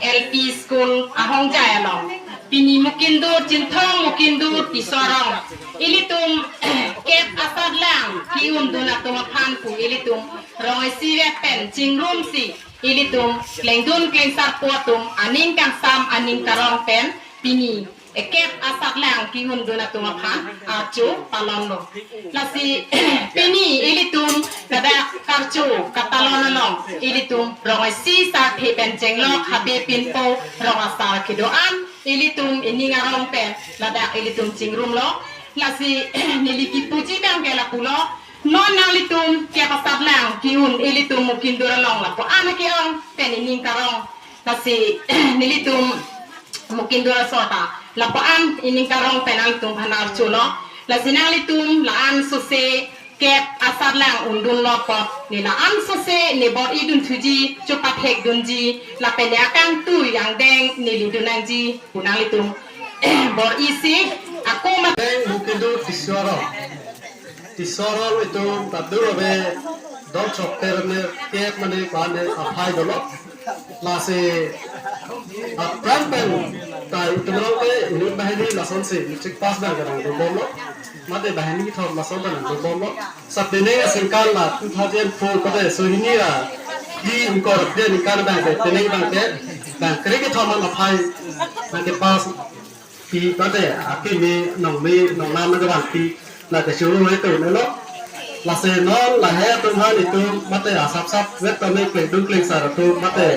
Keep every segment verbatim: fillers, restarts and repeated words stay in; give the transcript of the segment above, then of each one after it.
L P School ahongjai along. Pini Mukindur, Chinthong Mukindur Tisso arong, ilitum kep asatlang ki-undun atum aphan pu ilitum rong isi vek pen chingrumsi, ilitum klengdun klengsarpo atum aning kangsam aning karong pen pini ekep asatlang ki-undun atum aphan archo palonlo. Lasi pini ilitum ladak karcho katalon along ilitum rong isi sarthe pen chenglok habe pinpo rong asar kedo-an ilitum ining arong pen ladak ilitum chingrumlo. Lasi neli kipuji abang ke lapulo, non nanglitum kep asatlang ki-un ilitum Mukindur along lapu-an ke-ong pen ining karong. Lasi nelitum Mukindur aso ta lapu-an ining karong pen nanglitum aphan archolo. Lasi nanglitum la-an sose kep asatlang undunlo apot, ne la-an sose ne bor-idun thuji, chopathekdunji, lapen ne akangtui angdeng ne lidun nangji pu nanglitum bor-isi ako ma- Deng Mukindur Tisso arong. Tisso arong itum ta dur ave dor chok ter ne kep mane ba ne aphai dolo. Lasi apran pen ta itum arong ke inut banghini lasonsi matric pass abang ke nangdun bomlo. Mate banghini kethom lason ta nangdun bomlo. Sap penang aningkan la two thousand four pada sohini ra di ingkoi ra phli aningkan abang ke penang abang ke bang kre kethom an aphai abang ke pass pi mate akimi nongmi nongnam nangkevanpi la kechoro he to nelo. Lasi non lahai atum aphan itum mate asap sap vet tame klengdun klengsar atum mate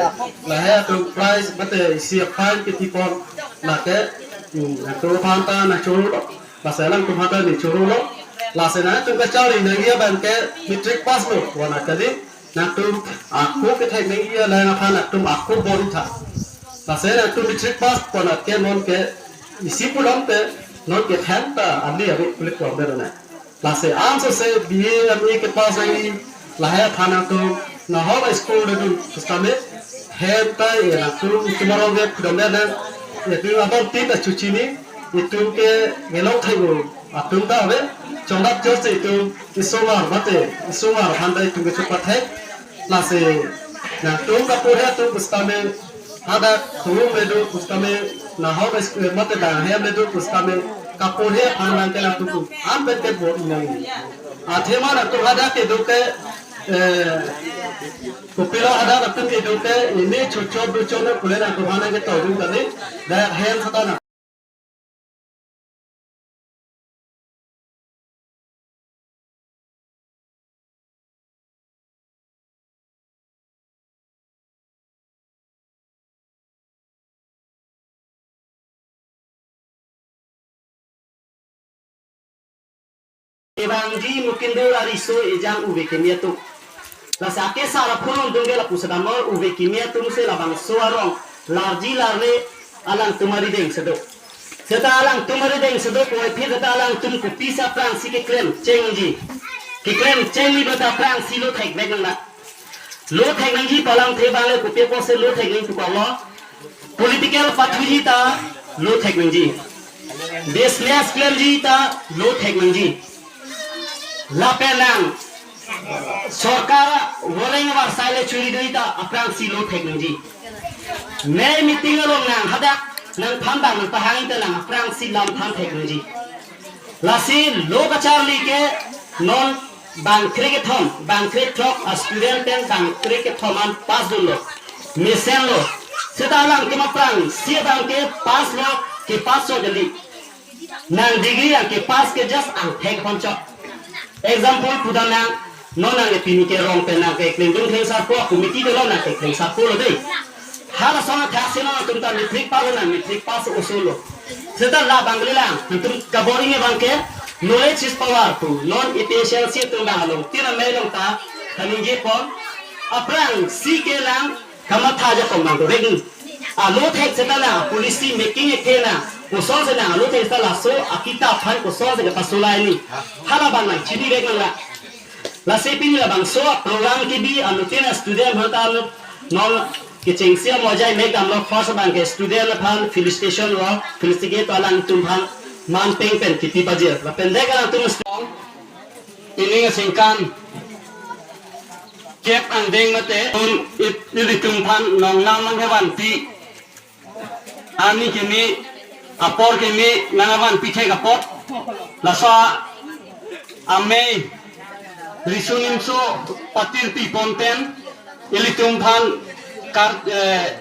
lahai atum prize mate isi aphan kiti pon lake, hmm, atum aphan ta nangchorolo. Lasi alangtum aphan ta neli chorolo. Lasi nangtum kacharli nangji abang ke matric pass lo wana kali. Nangtum ako kethek nangji alang aphan nangtum ako bor-itha. Lasi nangtum matric pass pon atke non ke isi pulote non ke thenta ali abi kulik kuam dero na. Lasi ansose B A M A ke pass nangji lahai aphan nangtum nahok school le dun pusitame hem tai e nangtum itum arong ke pudam dena. Itum abang tin ta chuchini itum ke gelok thai atum ta ave. Chongdak chot si itum isomar mate isomar aphan ta itum ke chopathek. Lasi nangtum kaporhe atum pusitame hadak thum le do pusitame nahok school mate dang hem le do pusitame kaporhe aphan nangke nangtum an pen ke bor-i nangji. Athema nangtum hadak kedo ke, eh, kopilo hadak nangtum kedo ke ini chuchop duchop ne pule nangtum aphan nangke todun kali dak hem sata na. Kevangji Mukindur ariso ejang uve kimi atum. Lasi ake sar aphulun dungge lapu sedamor uve kimi atum si labangso arong larji larle alangtum arideng si do. Seta alangtum arideng si do puvoiphit seta alangtum kopisi aphrangsi keklem chengji. Keklem chengji beta aphrangsi lo thekvek nangna. Lo thek nangji pu alamthe abang le kopi apotsi lo thek nangji pu kalo. Political pathuji ta lo thek nangji. Business klemji ta lo thek nangji. Lapen nang sorkar voleng avarsai le churi doji ta aphrangsi lo thek nangji. Mei meeting along nang hadak nangphan abang nangpahang ta nang aphrangsi lam than thek nangji. Lasi lo kacharli ke non bang kre kethom, bang kre throk a student pen bang kre kethom an pass dunlo. Mesenlo. Seta alangtum aphrangsi abang ke pass lo, kepass chot kali. Nang degree nangkepass ke just angthek aphan chot. Example pudam nang, non nang pini ke rong pen nangke klengdun klengsarpo, committee dolo nangke klengsarpo lo dei. Halason athaksi nangtum ta matric pass lo, nang matric pass oso lo. Seta labang kali lang, nangtum kabor-i abang ke knowledge is power pu. Non A P H L C atum abang along tin amei along ta kaningje pon. Aphrangsi ke lang kamatha ajakong abang to vek. A lo thek seta nang policy making ekthe nang kosonsi nang a lo thek seta laso akitap aphan kosonsi kepasolai ni. Hala abang nang chinivek nang la. Lasi pini labangso program kebi anuttin student aphan ta non kechengsi amojai mek damlo. First abang ke student aphan felicitation lo, felicitate alangtum aphan man peng pen kipi pajir. Lapen dek alangtum student ining aningkan kep angdeng mate un it ilitum aphan nongnam nangkevanpi Arni keme, apor keme, nangvan pithek apot. Laso amei Riso Nimso patir pi ponpen, ilitum aphan kar, eh,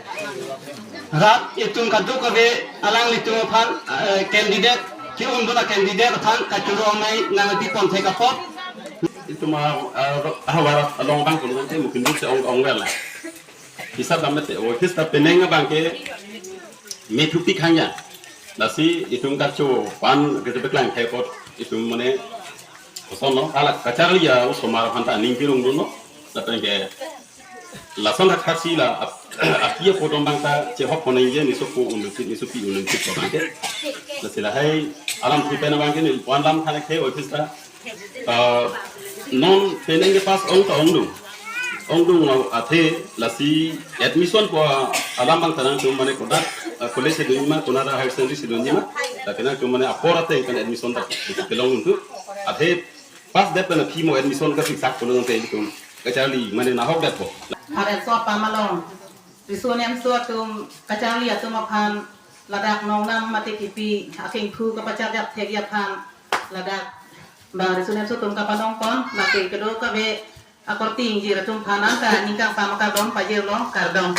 rat itum kadokave alanglitum aphan, eh, candidate, ki-undun a-candidate aphan kachoro amei nangpi ponthek apot. Itum a, a, ahavar along abang pulo tangte mungkin se ong, ong rela. Hisap dam mete, o his ta penang abang ke methupi khangya. Lasi itum kacho pan kete peklang thek apot itum mane koson lo, ala kacharli a-osomar aphan ta aning pirung dunlo. Lapen ke lason hak hak si la ap-, api apo atum abang ta chehok ponai je niso po unlungsit, niso pi unlungsit ko abang ke. Lasi lahai alam thupen abang ke neli pu-an lam khane ke office ta. Ah, non penang ke pass ong ta ongdung. Ongdung athe lasi admission pu alam abang ta nangtum mane kodak, ah, college si dunji ma, konat higher secondary si dunji ma. Lake nangtum mane apor ateng pen admission ta kelong untu. Athe pass det pen aphi mo admission kasiksak pulo tangte itum kacharli mane nahok detpo. Haren so apam along Riso Nimso atum kacharli atum aphan ladak nongnam mate kipi akengphu kapacharjap thekji aphan ladak bang Riso Nimso atum kapanong pon, mate kedo kave akorte ingjir atum aphan nangka ningkang pama kardom pajirlo, kardom.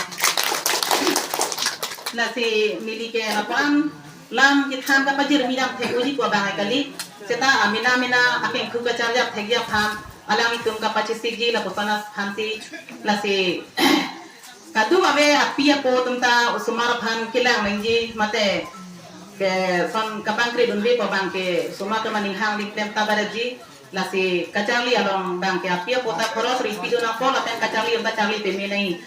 Lasi neli ke lapu-an lam kethan kapajirmi dam thek unji pu abang kali. Seta amena mena akengphu kacharjap thekji aphan alanglitum kapachisikji lapuson aphansi, lasi kadokave api apo atum ta osomar aphan kelang nangji mate ke son kapangkri dunve pu abang ke osomar atum aning hang ling klem ta baretji. Lasi kacharli along abang ke api apo ta khoros ri pidun apot lapen kacharli atum ta charli peme nangji.